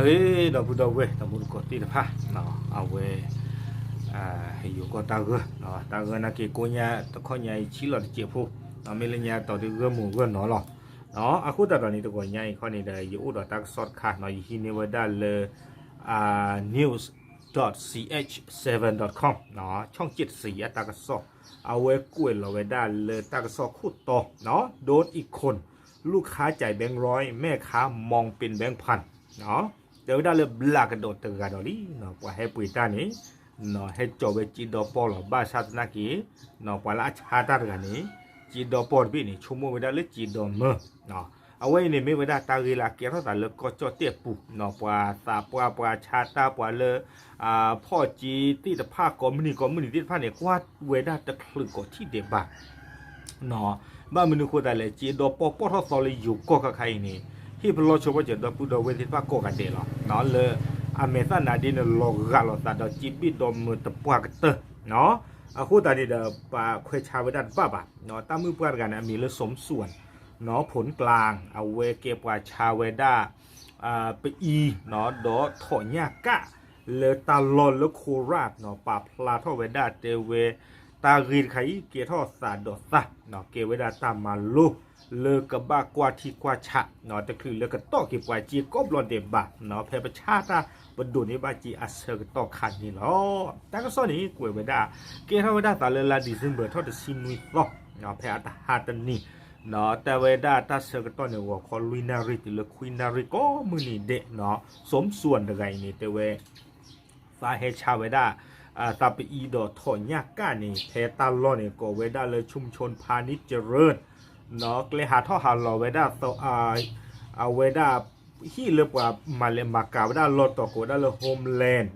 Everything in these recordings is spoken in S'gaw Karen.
ဒီပုၢ်ဒီဝဲၢ် တံၤသကိးသ့ၣ်တဖၣ် အဝဲ ဟဲယိၤကီၢ်တၢ်ဂၢၢ်, တၢ်ဂၢၢ်နာ်က့ကိးညါတခီညါအံၤ ဆံးလီၤတစဲးဖိ, မ့ၢ်လၢညါတီၤဒုးဂၢၢ်မိၢ်ဂၢၢ်နီၤလီၤ. အဃိသတးဒီးန့ၣ် တဂီၤညါအံၤခီန့ၣ်ဒီး ယအိၣ်ဒီးတၢ်ကစီၣ်တခါနီၤ, ယဟံးန့ၢ်ဝဲဒၣ်လၢ news dot C H seven dot com, ช่องเจ็ดสี အတၢ်ကစီၣ်, အဝဲကွဲးလီၤဝဲဒၣ်လၢတၢ်ကစီၣ်ခိၣ်တီ โดนอีกคน ลูกค้าจ่ายแบงค์ร้อย แม่ค้ามองเป็นแบงค์พัน တဲဝဲဒၣ်လၢဘျးကဒီးတဂၤဒီးလံ, ပှၤဟဲပှ့ၤတၢ်န့ၣ် ဟဲကၠီၤဝဲစ့ဒီပီၢ်လီၤ. ဘၣ်ဆၣ်သနာ်က့ ပှၤလၢအဆါတၢ်တဂၤန့ၣ် စ့ဒီပီၢ်တဘ့ၣ်န့ၣ် ဆိကမိၣ်ဝဲဒၣ်လၢစ့ဒီမၢ. အဝဲအံၤန့ၣ်မ့ၢ်ဝဲဒၣ်တၢ်ဂ့ၢ်လၢအကဲထီၣ်သးလၢကီၢ်ကၠီၣ်တဲၣ်ပူၤ, ပှၤသးပှၢ်ပှၤဆါတၢ်ပှၤလၢ ဖီၣ်စ့သ့ၣ်တဖၣ် ကိးမုၢ်နံၤကိးမုၢ်နံၤသ့ၣ်တဖၣ်န့ၣ် ကွၢ်ဝဲဒၣ်တချုးကိးထံၣ်ဒံးဘၣ် ဘၣ်မနုၤအဃိသတးလဲၣ်, စ့ဒီပီၢ်ပီၣ်ထီၣ်သီလၢယိၤကီၢ်ခါခါအံၤန့ၣ် ဟ့ၣ်ပလီၢ်ဆိပီၢ်စၢၤဒီပုၢ်ဒီဝဲၢ်သ့ၣ်တဖၣ်ကိးဂၤဒဲးလီၤ. လၢအမဲာ်သၣ်နါဒ့န့ၣ် လီၤဂာ်လိာ်သးဒီးစ့ဘ့ၣ်ဒီမၢတပှၢ်ကတၢၢ်, အဃိသတးန့ၣ်ဒီး ပှၤခွဲးဆါဝဲဒၣ်တဘၣ်ဘၣ်. တၢ်မုၣ်ပှၢ်တဂၤန့ၣ် အမံၤလၢ สมส่วน ผลกลาง အဝဲကဲပှၤဆါဝဲဒၣ် ပအံၤ ဒီးထိၣ်ညၣ်ကၣ် လၢတၢ်လီၢ်လၢခိရၣ် ပာ်ဖျါထီၣ်ဝဲဒၣ်တဲဝဲ တၢ်ဂ့ၢ်တခါအံၤ ကဲထီၣ်သးဒီးသး ကဲဝဲဒၣ်တၢ်မၤလိ လၢကဘၣ်ကွၢ်ထံကွၢ်ဆး တချုးလၢကတီၢ်က့ၤပှၤစ့ကိးဘျီဒဲးဘၣ်, ဖဲပဆါတၢ်ပဒိးန့ၢ်ဘၣ်စ့အဆၢကတီၢ်ခါန့ၣ်လီၤ. တၢ်ကစီၣ်န့ၣ်ကွဲးဝဲဒၣ် ကဲထီၣ်ဝဲဒၣ်သးလၢလါ December ထီၣ်တဆံနွံသီ ဖဲအတဟါတနံၤ တဲဝဲဒၣ်တၢ်ဆၢကတီၢ်န့ၣ် ဂီၤခီလွံၢ်နၣ်ရံၣ်တုၤလၢခွံနၣ်ရံၣ်ကိးမုၢ်နံၤဒဲး, စမစူၣ်တဂၤအံၤန့ၣ် တဲဝဲ သးဟဲဆါဝဲဒၣ် သးပအံၤဒီးထိၣ်ညၣ်ကၣ်န့ၣ် ဖဲတၢ်လီၢ်န့ၣ် ကိးဝဲဒၣ်လၢ ชุมชนพาณิชย์เจริญ ကျဲဟးထီၣ်ဟးလီၤဝဲဒၣ် အဝဲဒၣ် ဟံၣ်လၢပှၤမၤလဲၤမၤကၤဝဲဒၣ်လီၢ်တီၤကိးဝဲဒၣ်လၢ Homeland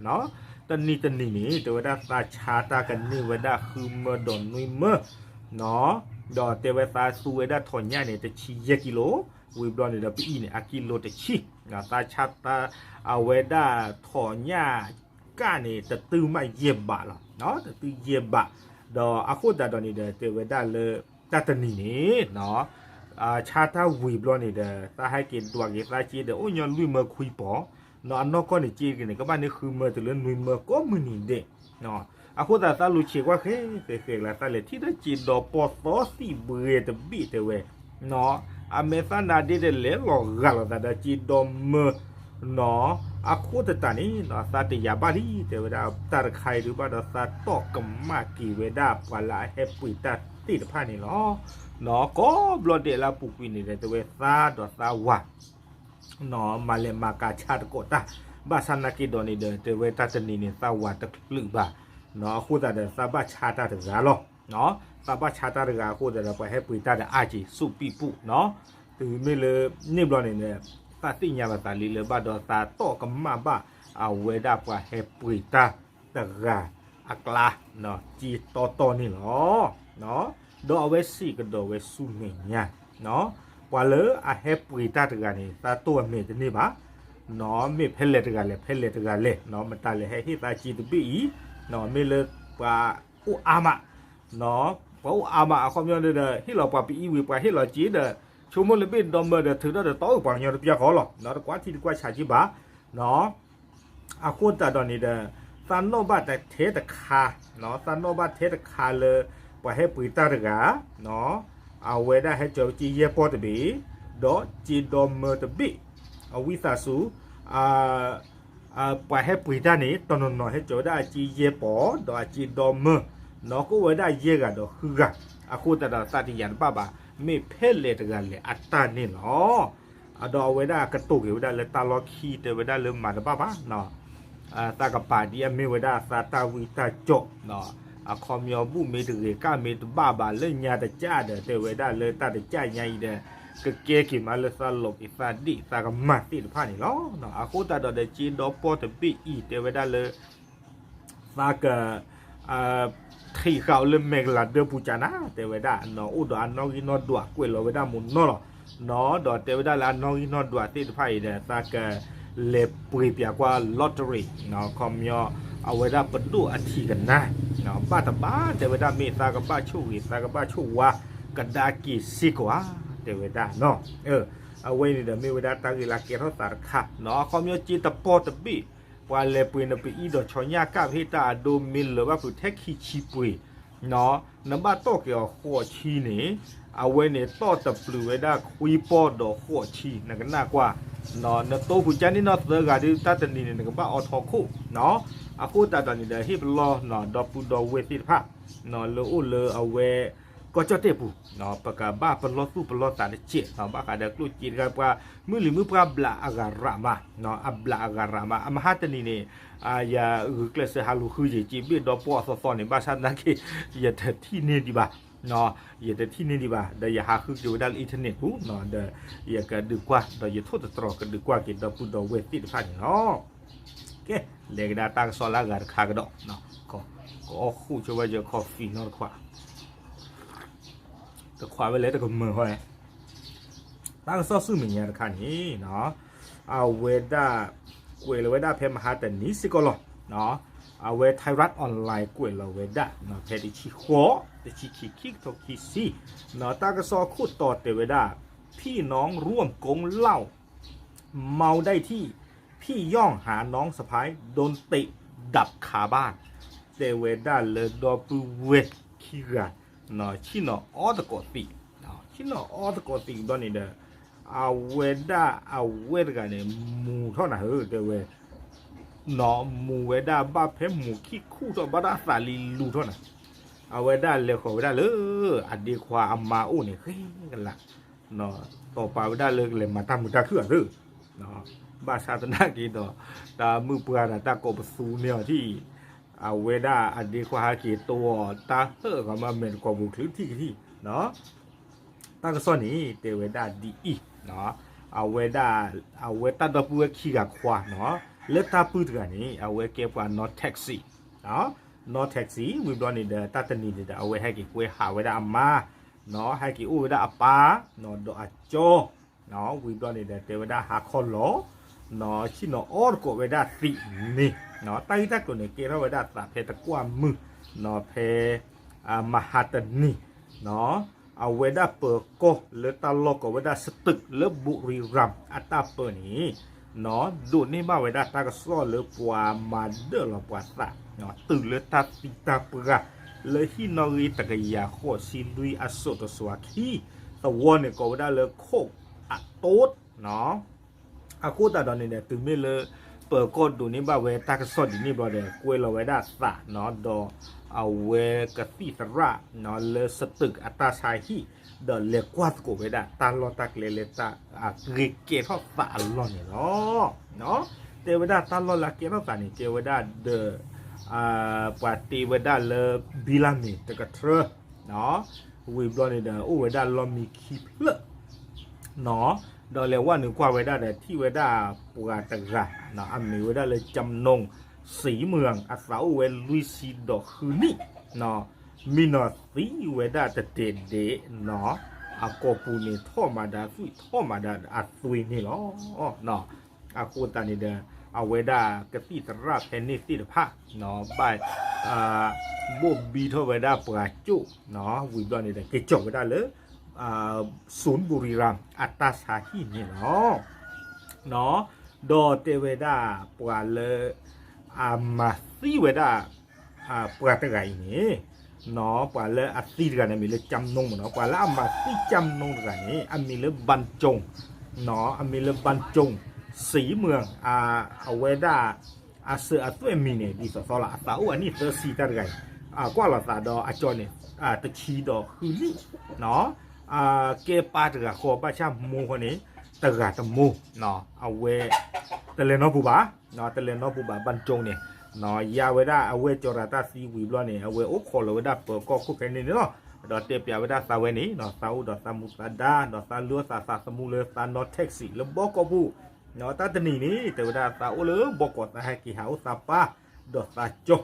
တနံၤတနံၤန့ၣ် တဲဝဲဒၣ်သးဆါတၢ်ကန့ၢ်ဝဲဒၣ်ဃုမၢဒီးနွံမၢ ဒီးတဲဝဲသးသူဝဲဒၣ်ထိၣ်ညၣ်န့ၣ် တဆံယဲၢ်ကံလိ, ဝံၤဘျီန့ၣ်ဒီးပအံၤန့ၣ် အကံလိတဆံ, သးဆါတၢ် အဝဲဒၣ်ထိၣ်ညၣ်ကၣ်န့ၣ် တတုၤမးယဲၢ်ဘးလီၤ, တတုၤယဲၢ်ဘး, ဒီးအဃိသတးဒီးန့ၣ်ဒီး တဲဝဲဒၣ်လၢ တၢ်တနံၤန့ၣ် ဆါတၢ်ဝံၤဘျီန့ၣ်ဒီး သးဟဲက့ၤဒွးက့ၤသးစ့ဒီး အိၣ်ညီလွံၢ်မၢခွံပီၤ, ဒီးအနီၢ်ကီၢ်န့ၣ်စ့က့ၤန့ၣ် ကဘၣ်န့ၢ်ဃုမၢတုၤလၢနွံမၢကိးမုၢ်နံၤဒဲး, အဃိသတးသးလူၤဆံးကွၢ်ဃဲဃဲဃဲလၢသးလဲၤထံၣ်ဒီးစ့ဒီပီၢ်သီသံၣ်ဘှဲတဘ့ၣ်တဲဝဲ, အမဲာ်သၣ်နါဒ့ဒီးလဲၤလီၤဂာ်လိာ်သးဒီးစ့ဒီမၢ နီၤ, အဃိသတးန့ၣ် သးတယာ်ဘၣ်လံ တဲဝဲဒၣ် တၢ်တခါအံၤဒုးဘၣ်ဒီးသးတီၢ်ကမၣ်က့ၤဝဲဒၣ်ပှၤလၢအဟဲပှ့ၤတၢ်သ့ၣ်တဖၣ်န့ၣ်လီၤ. နီၤ ကိးဘျီဒဲးလၢအပူၤကွံာ်န့ၣ်ဒီး တဲဝဲသးဒီးသးဝၤ မၤလဲၤမၤကၤဆါတကိးတၢ်, ဘၣ်ဆၣ်နာ်က့ဒီးန့ၣ်ဒီး တဲဝဲတၢ်တနံၤန့ၣ် သးဝၤတချုးဘၣ်, အဃိသတးဒီးသးဘၣ်ဆါတၢ်တဂၤလီၤ. သးဘၣ်ဆါတၢ်တဂၤအဃိသတးဒီး ပှၤဟဲပှ့ၤတၢ်ဒီးအါက့ၤ စူးပံၣ်ပူၣ်နီၤ, တုၤမ့ၢ်လၢန့ၣ်ဘျီန့ၣ် သးသ့ၣ်ညါလီၤသးလံလၢဘၣ်ဒီးသးတီၢ်ကမၣ်ဘၣ် အဝဲဒၣ်ပှၤဟဲပှ့ၤတၢ်တဂၤအကျါ က့တီတီန့ၣ်လီၤ. ဒီးအဝဲစံးကဒီးဝဲဆူမဲာ်ညါ ပှၤလၢအဟဲပှ့ၤတၢ်တဂၤန့ၣ် သးတိၢ်အမဲာ်တန့ၢ်ဘၣ်, မ့ၢ်ဖဲလဲၣ်တဂၤလဲၣ် ဖဲလဲၣ်တဂၤလဲၣ် မတၤလဲၣ်ဟဲဟ့ၣ်သးစ့တဘ့ၣ်အံၤ, မ့ၢ်လၢပှၤအိၣ်အါမး ပှၤအိၣ်အါမးအခီပညီဒီး ဟ့ၣ်လီၤပှၤပအံၤဝံၤ ပှၤဟ့ၣ်လီၤစ့ဒီး ဆိကမိၣ်လၢဘ့ၣ်ဒီမၢဒီး ထုးထီၣ်ဒီးတီအုၣ်ပှၤကညီတပျၢ်ဃီလီၤ. တကွၢ်ထံတကွၢ်ဆးက့ဘၣ် အဃိသတးဒီးန့ၣ်ဒီး သးနီၣ်ဘၣ်တထဲတခါ, သးနီၣ်ဘၣ်ထဲတခါလၢ ပှၤဟဲပှ့ၤတၢ်တဂၤ အဝဲဒၣ်ဟဲကၠီၤစ့ယဲၢ်ပီၢ်တဘ့ၣ်, ဒီးစ့ဒီမၢတဘ့ၣ်, အဝံသးစူၤ ပှၤဟဲပှ့ၤတၢ်န့ၣ် တနီၤနီၤဟဲကၠီၤဝဲဒၣ်အစ့ယဲၢ်ပီၢ် ဒီးအစ့ဒီမၢ, နီၤကအိၣ်ဝဲဒၣ်ယဲၢ်ဂၤဒီးဃုဂၤ, အဃိသတးဒီးသးတယာ်တဘၣ်ဘၣ် မ့ၢ်ဖဲလဲၣ်တဂၤလဲၣ်အတၢ်န့ၣ်လီၤ. ဒီးအဝဲဒၣ်ကတိၤက့ၤဝဲဒၣ်လၢတၢ်လီၢ်ခံ တဲဝဲဒၣ်လၢမၤတဘၣ်ဘၣ် သးကပၤဒ်အမ့ၢ်ဝဲဒၣ်သးတၢ်ဝံတၢ်ကၠီၣ်, အခီပညီဘူၣ်မ့ၢ်တဂ့ၤ ကၣ်မ့ၢ်တဘၣ်ဘၣ် လၢညါတကၢ်ဒီး တဲဝဲဒၣ်လၢတၢ်တကၢ်ညါအံၤဒီး ကကဲက့ၤမးလၢသးလီၤက့ၤသးဒ့ၣ်သးကမၣ်သ့ၣ်တဖၣ်န့ၣ်လီၤ. အဃိသတးဒီးဒီး စ့ဒီပီၢ်တဘ့ၣ်အံၤ တဲဝဲဒၣ်လၢ သးက ထံၣ်ဃာ်အီၤလၢမဲာ်ကလၤဒၢပူၤကနၤ တဲဝဲဒၣ် အိၣ်ဒီးအနီၣ်ဂံၢ်နီၣ်ဒွးကွဲးလီၤဝဲဒၣ်မ့ၢ်နီၢ်လီၤ. နီၤ ဒီးတဲဝဲဒၣ်လၢအနီၣ်ဂံၢ်နီၣ်ဒွးသ့ၣ်တဖၣ်အံၤဒီး သးကလဲၤပှ့ၤပၠးကွၢ် lottery ခီပညီ အဝဲဒၣ်ပဒိၣ်အထံးကနါ ဘၣ်တဘၣ် တဲဝဲဒၣ်မ့ၢ်သးကဘၣ်ဆိၣ်ဂ့ၤ သးကဘၣ်ဆိၣ်ဝါ ကဒါက့ၤစ့ၢ်ကီးဧါ တဲဝဲဒၣ်နီၤ. အဝဲန့ၣ်ဒီးမ့ၢ်ဝဲဒၣ်တၢ်ဂ့ၢ်လၢကဲထီၣ်သးတခါနီၤ. အခီပညီစ့တပီၢ်တဘ့ၣ် ပှၤလဲၤပှ့ၤနပအံၤဒီးဆီညၣ်ကၣ်ဖဲတၢ်အဒိမ့ၢ်လၢၤဘၣ်ဖုးထဲခံဆံပှ့ၤ နဘၣ်တီၢ်က့ၤအီၤဃိးဆံန့ၣ် အဝဲန့ၣ်တီၢ်တပျုာ်ဝဲဒၣ်ခွံပီၢ်ဒီးဃိးဆံ နကနၣ်ကွၢ် နတိဖုးကၢ်န့ၣ်နီၢ်သၢဂၤဒ်တၢ်တနံၤန့ၣ် နကဘၣ်အိးထီခိၣ် အဃိသတးဒီးန့ၣ်ဒီး ဟ့ၣ်ပလီၢ်ဒီပုၢ်ဒီဝဲၢ်သ့ၣ်တဖၣ် လၢအိၣ်လၢအဝဲ ကီၢ်ကၠီၣ်တဲၣ်ပူၤ ပကဘၣ်ပလီၢ်သူၣ်ပလီၢ်သးတစဲး ဘၣ်ဃးဒီးကျိၣ်စ့တခါပှၤ မုၢ်လံၤမုၢ်ပှၢ်ဘျးအဂၤရးမး အဘျးအဂၤရးမး အမဟါတနံၤန့ၣ် ယဂုာ်ကျဲးစၢးဟးလူၤဃုယံာ်စ့ဘ့ၣ်ဒီပီၢ်အသီသီန့ၣ် ဘၣ်ဆၣ်သနာ်က့ ယတထံၣ်န့ၢ်ဒံးဘၣ် ယတထံၣ်န့ၢ်ဒံးဘၣ် ဒီးယဟးဃုက့ၤဝဲဒၣ်လၢ internet ပူၤ ဒီးယကဒုးကွၢ် ဒီးယထိၣ်သတြီၤကဒုးကွၢ်က့ၤဒီပုၢ်ဒီဝဲၢ်သ့ၣ်တဖၣ်န့ၣ်လီၤ. ကဲ လဲၤကဒါတၢ်ကစီၣ်လၢအဂၤတခါကဒီး ကအီၣ်ဃူးဆိဝဲယ coffee နီတခွး တခွးဝဲလဲၣ်တကမၢၢ်ဃီ တၢ်ကစီၣ်ဆူမဲာ်ညါတခါန့ၣ် အဝဲဒၣ် ကွဲးလီၤဝဲဒၣ်ဖဲမဟါတနံၤစ့ၢ်ကီးလီၤ. အဝဲ Thairath Online ကွဲးလီၤဝဲဒၣ် ဖဲတဆံဃိး တဆံခံ ခံကထိခံဆံ တၢ်ကစီၣ်အခိၣ်တီတဲဝဲဒၣ် พี่น้องร่วมก๊งเหล้า เมาได้ที่ พี่ย่องหาน้องสะใภ้ โดนเตะดับคาบ้าน တဲဝဲဒၣ်လၢဒီပုၢ်ဝဲၢ်ခံဂၤ ဆ့ၣ်နီၤအီသကိးသံး ဆ့ၣ်နီၤအီသကိးသံးဘျီန့ၣ်ဒီး အဝဲဒၣ်အဝဲတဂၤန့ၣ် မူၤထီၣ်နၤဧၢ တဲဝဲ နီၢ်မူၤဝဲဒၣ်ဘၣ်ဖဲမူၤခံခူၣ်ထီၣ်ဘၣ်ဒီးအသးလံလူၤထီၣ်နၤ အဝဲဒၣ်လဲၤဃီၤဝဲဒၣ်လၢ အဒ့ခွါအမါအိၣ်န့ၣ် ဃ့ကလး တီၤပာ်ဝဲဒၣ်လၢကလဲၤမၤတၢ်မုာ်တၢ်ခုၣ်အသး ဘၣ်ဆၣ်သနာ်က့ဒီး တၢ်မုၣ်ပှၢ်ဒီးတၢ်ကိးပသူန့ၢ်အီၤထံၣ် အဝဲဒၣ်အဒ့ခွါဟဲက့ၤတိအီၤ တၢ်ဟၢၣ်အဂီၢ်မ့ၢ်မဲာ်တကိးပူၤချုးထံၣ်ကထံၣ် တၢ်ကစီၣ်န့ၣ် တဲဝဲဒၣ်ဒ်အံၤ အဝဲဒၣ် အဝဲတၢ်ဒီပုၢ်ဝဲၢ်ခံဂၤခွါနီၤ လၢတၢ်ပုၢ်တဂၤန့ၣ် အဝဲကဲပှၤနီၣ် taxi နီၣ် taxi ဝံၤဘျီန့ၣ်ဒီး တၢ်တနံၤန့ၣ်ဒီး အဝဲဟဲက့ၤကွဲဟးဝဲဒၣ်အမါ နီၣ် ဟဲက့ၤအိၣ်ဝဲဒၣ်အပၢ် နီၣ် ဒီးအကၠီ ဝံၤဘျီန့ၣ်ဒီး တဲဝဲဒၣ်ဟးခီလီၤ နီၣ် ဆ့ၣ်နီၤအီသကိးဝဲဒၣ်သံးန့ၣ် နီၣ် တၢ်ဂ့ၢ်တၢ်ကျိၤန့ၣ် ကဲထီၣ်ဝဲဒၣ်သးဖဲတကွၢ်မုၢ် နီၣ် ဖဲ မဟါတနံၤ နီၣ် အဝဲဒၣ်ပၢၤကီၢ်လၢတၢ်လီၢ်ကိးဝဲဒၣ် စတုး လၢ ဘူရံရၣ် အတၢ်ပၢန့ၣ် နီၣ် ဒိးန့ၢ်ဘၣ်ဝဲဒၣ်တၢ်ကစီၣ်လၢပှၤမၤဒၢၣ်လီၤပှၤသး နီၣ် တုၤလၢတၢ်သံတၢ်ပှၢ် လၢဟံၣ်နီၣ်ဂံၢ်တကယၤဃိးဆံလွံၢ်အစိၤတစွၤခံ သဝီန့ၣ်ကိးဝဲဒၣ်လၢ ခိၣ်အတိတ် နီၣ် အဃိသတးဒီးန့ၣ်ဒီး တုၤမ့ၢ်လၢ ပၢၤကီၢ်ဒိးန့ၢ်ဘၣ်ဝဲတၢ်ကစီၣ်ဒ်န့ၣ်ဘျီဒီး ကွဲလီၤဝဲဒၣ်သး နီၣ် ဒီးအဝဲကသံၣ်သရၣ် နီၣ် လၢစတုးအတၢ်ဆါဟံၣ် ဒီးလဲၤကွၢ်သကိးဝဲဒၣ် တၢ်လီၢ်တၢ်ကျဲလၢတၢ်အဂ့ၤကဲထီၣ်သးအလီၢ်န့ၣ်လီၤ. နီၣ် တဲဝဲဒၣ်တၢ်လီၢ်လၢအကဲထီၣ်သးန့ၣ် ကဲဝဲဒၣ်ဒီး ပှၤတ့ဝဲဒၣ်လၢ ဘံလၢမ့ၤတကထြၢ နီၣ် ဝံၤဘျီန့ၣ်ဒီး အိၣ်ဝဲဒၣ်လီၢ်မံခံဖျၢၣ် နီၣ် ဒီးလဲၤဝဲနုာ်ကွၢ်ဝဲဒၣ်ဒီး ထံၣ်ဝဲဒၣ်ပှၤတဂၤ နီၣ် အမံၤဝဲဒၣ်လၢ ကၠမ်နူၣ် စံမုၢ် အသးအိၣ်ဝဲလွံၢ်ဆံဒီးဃုနံၣ် နီၣ် မံနီၤသံဝဲဒၣ်တတဲာ်ဒဲး နီၣ် အကိာ်ပူၤန့ၣ်ထီၣ်မၤဒါ သွံၣ်ထီၣ်မၤဒါအသွံၣ်န့ၣ်လီၤ. နီၣ် အဃိသတးန့ၣ်ဒီး အဝဲဒၣ်ကသံၣ်သရၣ်ဖဲန့ၣ်သ့ၣ်တဖၣ် နီၣ် ဘၣ် ဘိၣ်ဘံထီၣ်ဝဲဒၣ်ပှၤကၠိၣ် နီၣ် ဝံၤဘျီန့ၣ်ဒီး က့ၤကၠီၣ်ဝဲဒၣ်လၢ စူၣ်ဘူရံရၣ် အတၢ်ဆါဟံၣ်န့ၣ်လီၤ. နီၣ် ဒီးတဲဝဲဒၣ်ပှၤလၢ အမၤသံဝဲဒၣ် ပှၤတဂၤအံၤန့ၣ် နီၣ် ပှၤလၢအသံတဂၤန့ၣ် အမံၤလၢ ကၠမ်နူၣ် မ့ၢ်နီၣ် ပှၤလၢအမၤသံ ကၠမ်နူၣ် တဂၤန့ၣ် အမံၤလၢ ဘၣ်ကၠိၣ် နီၣ် အမံၤလၢ ဘၣ်ကၠိၣ် စံမုၢ် အဝဲဒၣ် အစၢၤအသွဲၣ်မံၤန့ၣ် ဒ်သိးသိးလီၤ အသးအိၣ်အနံၣ်သၢဆံတၢ်တဂၤအံၤ ကွၢ်လီၤသးဒီးအကၠီန့ၣ် တဆံဒီးဃုနံၣ် နီၣ် ကဲပၢ်တဂၤဃီ ဘၣ်ဆၣ်မိၢ်ဃီန့ၣ် တဂၤတမိၢ် နီၣ် အဝဲ တလဲၤနီတပူၤဘၣ် နီၣ် တလဲၤနီတပူၤဘၣ် ဘၣ်ကၠိၣ်န့ၣ် နီၣ် ယါဝဲဒၣ်အဝဲၢ်ကၠီၤတၢ်သံဝံၤဘျီန့ၣ် အဝဲအိၣ်ခိးလီၤဝဲဒၣ်ပၢၤကီၢ်ခိၣ်ဖဲန့ၣ်န့ၣ်လီၤ. ဒီးတဲပျးဝဲဒၣ်သးဝဲန့ၣ် နီၣ် သးအိၣ်ဒီးသးမူသးဒါ ဒီးသးလုၢ်အီၣ်သးသးသမူလၢသးနီၣ် taxi လၢဘီကီၢ်ပူၤ နီၣ် တၢ်တနံၤန့ၣ် တဲဝဲဒၣ်သးအိၣ်လၢဘီကီၢ် သးဟဲက့ၤဟးအိၣ်သးပၢ် ဒီးသးကၠီ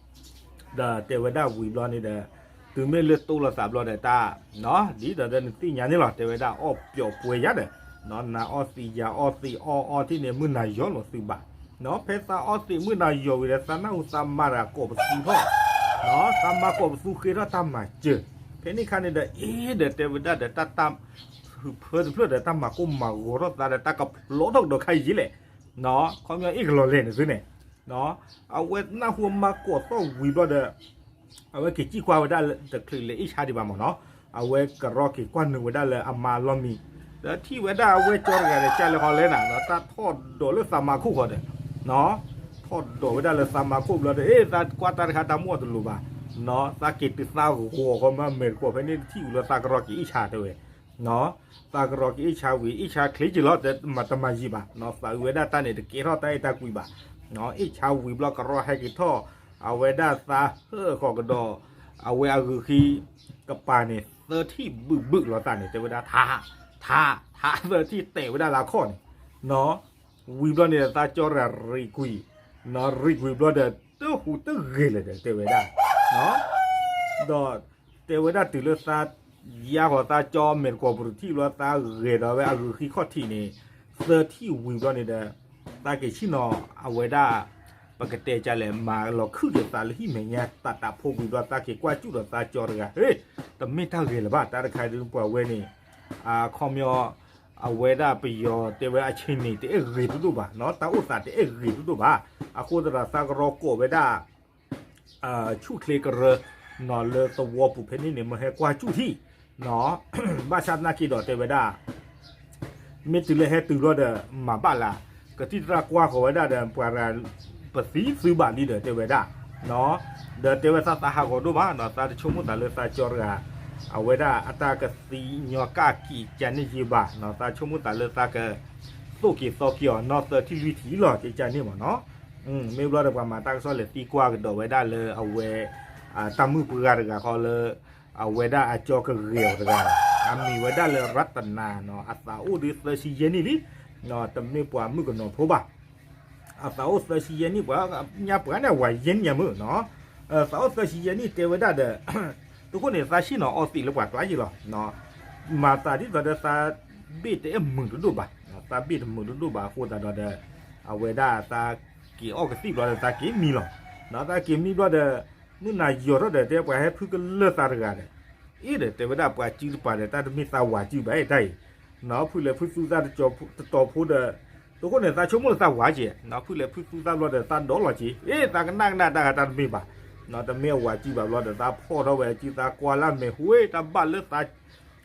ဒီးတဲဝဲဒၣ်ဝံၤဘျီန့ၣ်ဒီး တုၤမ့ၢ်လၢတိလိာ်သးဘျီဒီးတၢ် နီၣ် ဒ်သိးဒီးနသ့ၣ်ညါန့ၣ်လီၤ တဲဝဲဒၣ်အီၣ်ပျီၣ်ပှဲၤယါဒီး နီၣ် နၤအီၣ်သံးယၤအီၣ်သံး အီၣ်အီထံၣ်န့ၣ် မုၢ်နၤယီၤလိာ်သုဘၣ် နီၣ် ဖဲသးအီၣ်သံးမုၢ်နၤယီၤဝံၤဒီး သးနၢ်ဟူသးမါတဂၤကိးပသူထီၣ် နီၣ် သးမါကိးပသူဃ့ထီၣ်တၢ်မၤစၢၤ ဖဲန့ၣ်ခါန့ၣ်ဒီး အ့ ဒီးတဲဝဲဒၣ်ဒီးတၢ်တၢ် ဖုဖၢတဖျၢၣ်ဒီး တၢ်မၤကိၢ်မၤဂီၤထီၣ်သးဒီး တၢ်ကဖျိးထီၣ်ကဒီးခါယံာ်လဲၣ်, ခီပညီအ့ၣ်ကလီၤလဲၣ်န့ၣ်သုန့ၣ်, အဝဲနၢ်ဟူမၤကိးသီၣ်ဝံၤဘျီဒီး အဝဲက့ၤစံၣ်ကွၢ်ဝဲဒၣ်တချုးလၢအ့ၣ်ဆါဒံးဘၣ်မ့ၢ်နီၤ, အဝဲကရီက့ၤကွၢ်နုာ်ဝဲဒၣ်လၢအမါအလီၢ်မံၤ, ဒီးထံၣ်ဝဲဒၣ်အဝဲကၠီတဂၤဒီး ကၢ်လၢဟီလဲနၤ ဒီးတၢ်ထီၣ်ဒိးလၢသးမါခိၣ်ဃီဒီး ထီၣ်ဒိးဝဲဒၣ်လၢသးမါခိၣ်ဘျီဒီး အ့ၣ် သးကွၢ်တၢ်တခါတၢ်မူအီၤတလိၤဘၣ်, သးက့ၤတုၤသးဂီၤဃီမ့ၢ်အမဲာ်တကွီၢ်ဖဲန့ၣ် တထံၣ်ဝံၤလၢသးကရီက့ၤအ့ၣ်ဆါတဲဝဲ, သးကရီက့ၤအ့ၣ်ဆါဝံၤ အ့ၣ်ဆါချ့က့ၤလီၤ တမၤယံာ်ဘၣ်, သးအုးဝဲဒၣ်တၢ်န့ၣ် တကဲထီၣ်တၢ်အဲၣ်တၢ်ကွံဘၣ်, အ့ၣ်ဆါဝံၤဘျီကရီဟဲက့ၤထီၣ် အဝဲဒၣ်သးဟၢၣ်ဃီၤကဒီး အဝဲအဂုာ်ဃံ ကပၤန့ၣ် သၢထံၣ်ဘုးဘုးလီၤသးန့ၣ် တဲဝဲဒၣ် ထး ထး ထး သၢထံၣ်တဲာ်ဝဲဒၣ်လၢအခီၣ်န့ၣ်, ဝံၤဘျီန့ၣ် သးကၠီတဂၤရံၣ်ကွံာ်, ရံၣ်ကွံာ်ဘျီဒီး တဟူးတဂဲၤလၢၤဒီး တဲဝဲဒၣ်, ဒီးတဲဝဲဒၣ်တုၤလၢသး ယါဃီၤသးကၠီမဲာ်တကွီၢ်ပူၤတထံၣ်ဘျီ သးဂဲၤဒီးဝဲအဂုာ်ဃံခီၣ်ထံးန့ၣ် သၢထံၣ်ဝံၤဘျီန့ၣ်ဒီး သးက့ၤဆ့ၣ်နီၤ အဝဲဒၣ် ပကတဲကလဲၣ် မၤလီၤခုၣ်ဒီးသးလၢဟံၣ်မဲာ်ညါ တၢ်တးဖိဝံၤဘျီ သးက့ၤကွၢ်စူၣ်ဒီးသးကၠီတဂၤ ဟ့ တမ့ၢ်တၢ်ဂဲၤလၢၤဘၣ် တၢ်တခါဒုးပှၤဝဲန့ၣ် ခီပညီ အဝဲဒၣ်ပယီၤတဲဝဲအဆ့ၣ်န့ၣ် တအဲၣ်ဂ့ၤတဒိၣ်ဘၣ်နီၤ တၢ်အိၣ်သးတအဲၣ်ဂ့ၤတဒိၣ်ဘၣ်. အဃိသတးဒီးသးကရီကိးဝဲဒၣ် ဆူၣ်ချ့ကရၢနီၤ လၢသဝီပူၤဖဲန့ၣ်န့ၣ် မ့ၢ်ဟဲကွၢ်စူၣ်ထံၣ်နီၤ ဘၣ်ဆၣ်သနာ်က့ဒီးတဲဝဲဒၣ် မ့ၢ်တုၤလၢဟဲတုၤဘျီဒီး မၤဘၣ်လၢ ကသံၣ်သရၣ်ကွၢ်ဃီၤဝဲဒၣ်ဒီး ပှၤရၤ ပသံသုဘၣ်လံဒီးတဲဝဲဒၣ်နီၤ ဒီးတဲဝဲသးသးဟးဂီၤဒိၣ်ဘၣ်နီၤ သးတဆိကမိၣ်သးလၢသးကၠီတဂၤ အဝဲဒၣ်အတၢ်ကသံညီကၣ်ကံးကန့ၣ်ယံာ်ဘၣ်နီၤ သးဆိကမိၣ်သးလၢသးက သိၣ်က့ၤသီက့ၤအီၤနီၢ်သၢထံၣ်လွံၢ်ထံၣ်လီၤ ကန့ၣ်မ့ၢ်နီၤ မ့ၢ်ဘျီဒီးပှၤမၤတၢ်ကစီၣ်လဲၤသံကွၢ်ကဒီးဝဲဒၣ်လၢအဝဲ တၢ်မုၣ်ပှၢ်တဂၤဃီလၢ အဝဲဒၣ်အကၠီကဂဲၤအီၤတဂၤ အမံၤဝဲဒၣ်လၢရတနၤနီၤ အသးအိၣ်ဒုးသၢဆံယဲၢ်နံၣ်လံ တမ့ၢ်ပှၤမုၣ်ကနီၤဖိဘၣ် အသးအိၣ်သၢဆံယဲၢ်နံၣ် ပှၤညါပှၤန့ၣ် အဝၤယဲၢ်နံၣ်ညါမုၢ်နီၤ သးအိၣ်သၢဆံယဲၢ်နံၣ်တဲဝဲဒၣ်ဒီး တခိၣ်န့ၣ် သးဆ့ၣ်နီၤအီသံးလၢပှၤတွၤယံာ်လီၤ မၤသးဒ်သိးဒီးသးဘ့ၣ်တအဲၣ်မုာ်တဒိၣ်ဘၣ် သးဘ့ၣ်တမုာ်တဒိၣ်ဘၣ်အဃိသတးဒီး အဝဲဒၣ်သးက့ၤအီၣ်ကသံၣ်ဘျီဒီးသးက့ၤမံလီၤ သးက့ၤမံဘျီဒီး မုၢ်နၤယီၤထီၣ်ဒီး တဲပှၤဟဲဖုကလၢာ်သးတဂၤဒီး အ့ၣ်ဒီးတဲဝဲဒၣ်ပှၤစုတပၤဒီး တၢ်တမ့ၢ်သးဝၤစုဘၣ်တၢ်အံၤ ဖုလဲၤဖုသူသးတတီၤဖိဒီး တခိၣ်န့ၣ် သးဆိကမိၣ်လၢသးဝၤက့ၤ ဖုလဲၤဖုသူသးဘျီဒီး သးဒီးလီၤက့ၤ အ့ၣ် သးကနၣ်ကနၣ်တၢ်ဂၤတၢ်တမ့ၢ်ဘၣ် တမ့ၢ်အဝၤစုဘၣ်ဘျီဒီး သးဖီၣ်ထီၣ်ဝဲစု သးကွၢ်လၢမဲာ်ဟူ တၢ်ဘၣ်လၢသး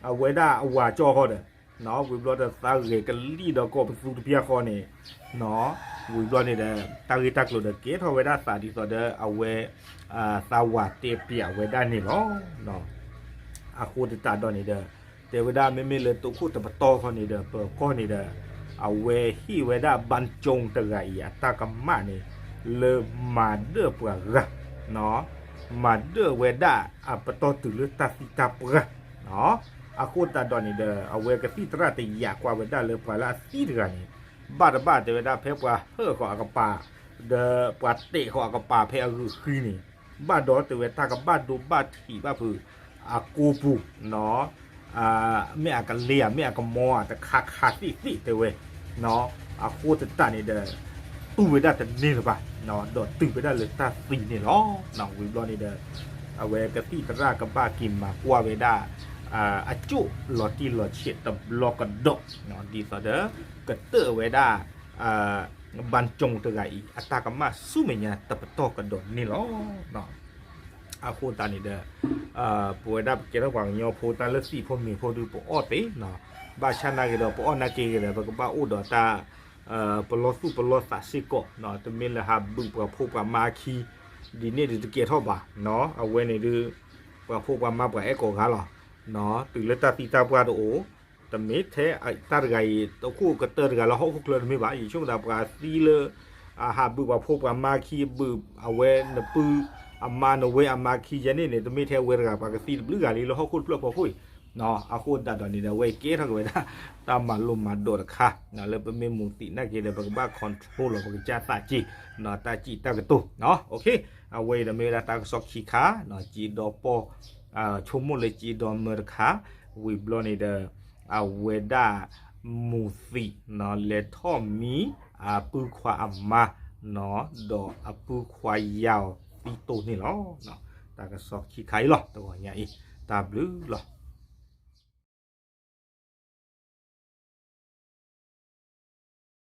အဝဲဒၣ်အဝၤကၠီဃီဒီး ဝံၤဘျီဒီးသးဂဲၤကလံၣ်ဒီးကိးပသူတဖၣ်ဃီန့ၣ် ဝံၤဘျီန့ၣ်ဒီး တၢ်ဂ့ၢ်တၢ်ကျိၤဒီးကဲထီၣ်ဝဲဒၣ်သးဒ်သိးဒီးအဝဲ သးဝၤတဲပျးဝဲဒၣ်န့ၣ်လီၤ. အဃိသတးဒီးန့ၣ်ဒီး တဲဝဲဒၣ်မ့မ့ၢ်လၢသုးခိၣ်တပတီၢ်ဃီန့ၣ်ဒီး ပၢၤကီၢ်န့ၣ်ဒီး အဝဲဟ့ၣ်ဝဲဒၣ် ဘၣ်ကၠိၣ် တဂၤအံၤ အတၢ်ကမၣ်န့ၣ် လၢမၤဒၢၣ်ပှၤဂၤ မၤဒၢၣ်ဝဲဒၣ်အပတီၢ်တုၤလၢတၢ်သံတၢ်ပှၢ် အဃိသတးဒီးန့ၣ်ဒီး အဝဲကသံၣ်သရၣ်တယာ်ကွၢ်ဝဲဒၣ်လၢပှၤလၢအသံတဂၤန့ၣ် ဘၣ်တဘၣ်တဲဝဲဒၣ်ဖဲပှၤဟၢၣ်ဃီၤအကပၤ ဒီးပှၤတဲာ်ဃီၤအကပၤဖဲအဂုာ်ဃံန့ၣ် ဘၣ်ဒီးတဲဝဲတၢ်ကဘၣ်ဒိဘၣ်ထံးဘၣ်ဖုး အကိပူၤ မ့ၢ်အကလ့ဧါ မ့ၢ်အကမီဧါ တခါခါသ့ၣ်သ့ၣ်တဲဝဲ အဃိသတးန့ၣ်ဒီး တူၢ်ဝဲဒၣ်တန့ၢ်လၢၤဘၣ် ဒီးတုၤဝဲဒၣ်လၢတၢ်သံန့ၣ်လီၤ. ဝံၤဘျီန့ၣ်ဒီး အဝဲကသံၣ်သရၣ်ကဘၣ်က့ၤမၤကွၢ်ဝဲဒၣ် အကၠိၣ်လီၤတံၢ်လီၤဆဲးတဘျီကဒီး ဒ်သိးဒီး ကတၢၢ်ဝဲဒၣ် ဘၣ်ကၠိၣ် တဂၤအံၤ အတၢ်ကမၣ်ဆူမဲာ်ညါတပတီၢ်ကဒီးန့ၣ်လီၤ. အဃိသတးန့ၣ်ဒီး ပဝဲဒၣ်ပကဲထီၣ်ပှၤကညီဖိ တၢ်လၢသံၣ်ဖိမ့ၤဖိဒုးပအီၣ်သ့, ဘၣ်ဆၣ်နာ်က့ဒီး ပအီၣ်နာ်က့ဂ့ၤဒီး ပကဘၣ်အိၣ်ဒီးတၢ် ပလီၢ်သူၣ်ပလီၢ်သးစ့ၢ်ကီး, တမ့ၢ်လၢဟးဘုးပှၤဖိပှၤမါခံ ဒ်န့ၣ်ဒုးတကဲထီၣ်ဘၣ်. အဝဲန့ၣ်ဒုး ပှၤဖိပှၤမါပှၤအဲၣ်ကိးဂၤလီၤ. တုၤလၢတၢ်သံတၢ်ပှၢ်တအိၣ် တမ့ၢ်ထဲတၢ်တဂၤအံၤ တခိၣ်ကတၢၢ်တဂၤလၢဟီၣ်ခိၣ်ချၢတမ့ၢ်ဘၣ်. ယဆိကမိၣ်သးပှၤသံလၢ အဟးဘုးပှၤဖိပှၤမါခံဘုး အဝဲနပုၢ်အမါနဝဲအမါခံယဲန့ၣ်န့ၣ် တမ့ၢ်ထဲအဝဲတဂၤ ပှၤကသံတဘျုးဂၤလံလၢဟီၣ်ခိၣ်တဖျၢၣ်ဖီခိၣ်အံၤ. အဃိသတးဒီးန့ၣ်ဒီး အဝဲကဲထီၣ်က့ၤဝဲဒၣ် တၢ်မၤလိမၤဒိးတခါ လၢပမ့ၢ်မူးသံးနာ်က့ဒီး ပကဘၣ် control လီၤ ပကစၢ်သးက့ၤ တၢ်စံးတၢ်ကတိၤ. အဝဲအံၤဒီးမ့ၢ်ဝဲဒၣ်တၢ်ကစီၣ်ခံခါ က့ဒီးပီၢ် ဆိကမိၣ်လၢက့ဒီးမၢတခါ ဝံၤဘျီန့ၣ်ဒီး အဝဲဒၣ် မူးသံး လဲၤထီၣ်မံ အပုၢ်ခွါအမါ ဒီးအပုၢ်ခွါယၤအီၤသံတိၢ်န့ၣ်လီၤ. တၢ်ကစီၣ်ခံခါအံၤလီၤ တဂီၤညါအံၤ တၢ်ဘျုးလီၤ.